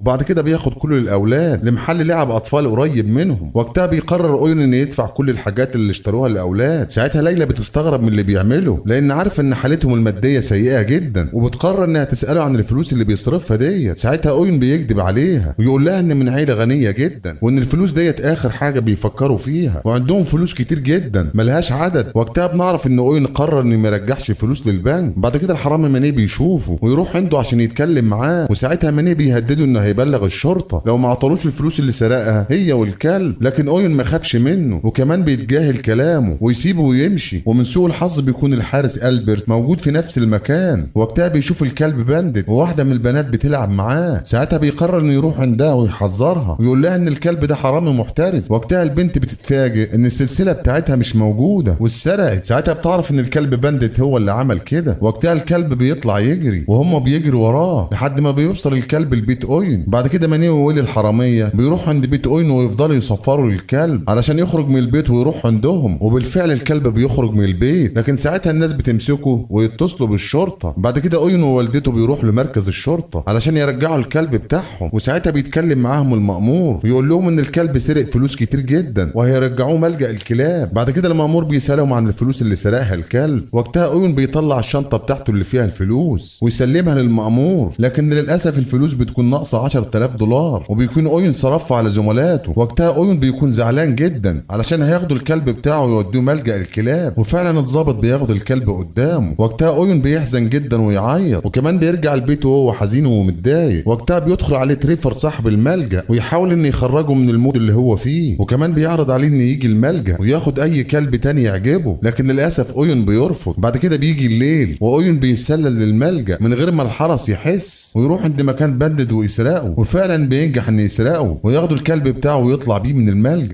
وبعد كده بياخد كل الاولاد لمحل لعب اطفال قريب منهم. وقتها بيقرر اوين ان يدفع كل الحاجات اللي اشتروها للاولاد. ساعتها ليلى بتستغرب من اللي بيعمله لان عارفه ان حالتهم المادية سيئه جدا، وبتقرر انها تساله عن الفلوس اللي بيصرفها ديت. ساعتها اوين بيكذب عليها ويقول لها ان من عيله غنية جدا، وان الفلوس ديت اخر حاجة بيفكروا فيها، وعندهم فلوس كتير جدا ملهاش عدد. وقتها بنعرف ان اوين قرر انه ما يرجعش فلوس للبنك. بعد كده الحرامي ماني بيشوفه ويروح عنده عشان يتكلم معاه، وساعتها ماني بيهدده انه هيبلغ الشرطة لو ما عطلوش الفلوس اللي سرقها هي والكلب. لكن اوين ما خافش منه، وكمان بيتجاهل كلامه ويسيبه ويمشي. ومن سوء الحظ بيكون الحارس البرت موجود في نفس المكان. وقتها بيشوف الكلب باندت وواحدة من البنات بتلعب معاه. ساعتها بيقرر انه يروح عندها ويحذرها ويقول لها ان الكلب ده حرامي محترف. وقتها البنت بتتفاجئ ان السلسلة بتاعتها مش موجودة واتسرقت. ساعتها بتعرف ان الكلب باندت هو اللي عمل كده. وقتها الكلب بيطلع يجري وهم بيجروا وراه لحد ما بيوصل الكلب لبيت اوين. بعد كده ماني وويلي الحرامية بيروحوا عند بيت اوين ويفضلوا يصفروا للكلب علشان يخرج من البيت ويروح عندهم، وبالفعل الكلب بيخرج من البيت، لكن ساعتها الناس بتمسكه ويتصلوا بالشرطة. بعد كده اوين ووالدته بيروحوا لمركز الشرطة علشان يرجعوا الكلب بتاعهم، وساعتها بيتكلم معاهم المأمور ويقول لهم ان الكلب سرق فلوس كتير جدا وهيرجعوه ملجأ الكلاب. بعد كده المأمور بيسألهم عن الفلوس اللي سرقها الكلب. وقتها اوين بيطلع الشنطة بتاعته اللي فيها الفلوس ويسلمها للمأمور، لكن للأسف الفلوس بتكون ناقصة 10000 دولار، وبيكون اوين صرفها على زملاته. وقتها اوين بيكون زعلان جدا علشان هياخدوا الكلب بتاعه ويودوه ملجأ الكلاب، وفعلا الضابط بياخد الكلب قدامه. وقتها اوين بيحزن جدا ويعيط، وكمان بيرجع البيت وهو حزين ومتضايق. وقتها بيدخل عليه تريفر صاحب الملجأ ويحاول انه يخرجه من ال mood اللي هو فيه، وكمان بيعرض عليه انه يجي الملجأ وياخد اي كلب تاني يعجبه، لكن للاسف اوين بيرفض. بعد كده بيجي الليل واوين بيتسلل للملجأ من غير ما الحرس يحس، ويروح عند مكان باندت ويسرقه، وفعلا بينجح انه يسرقه وياخدوا الكلب بتاعه ويطلع بيه من الملجأ.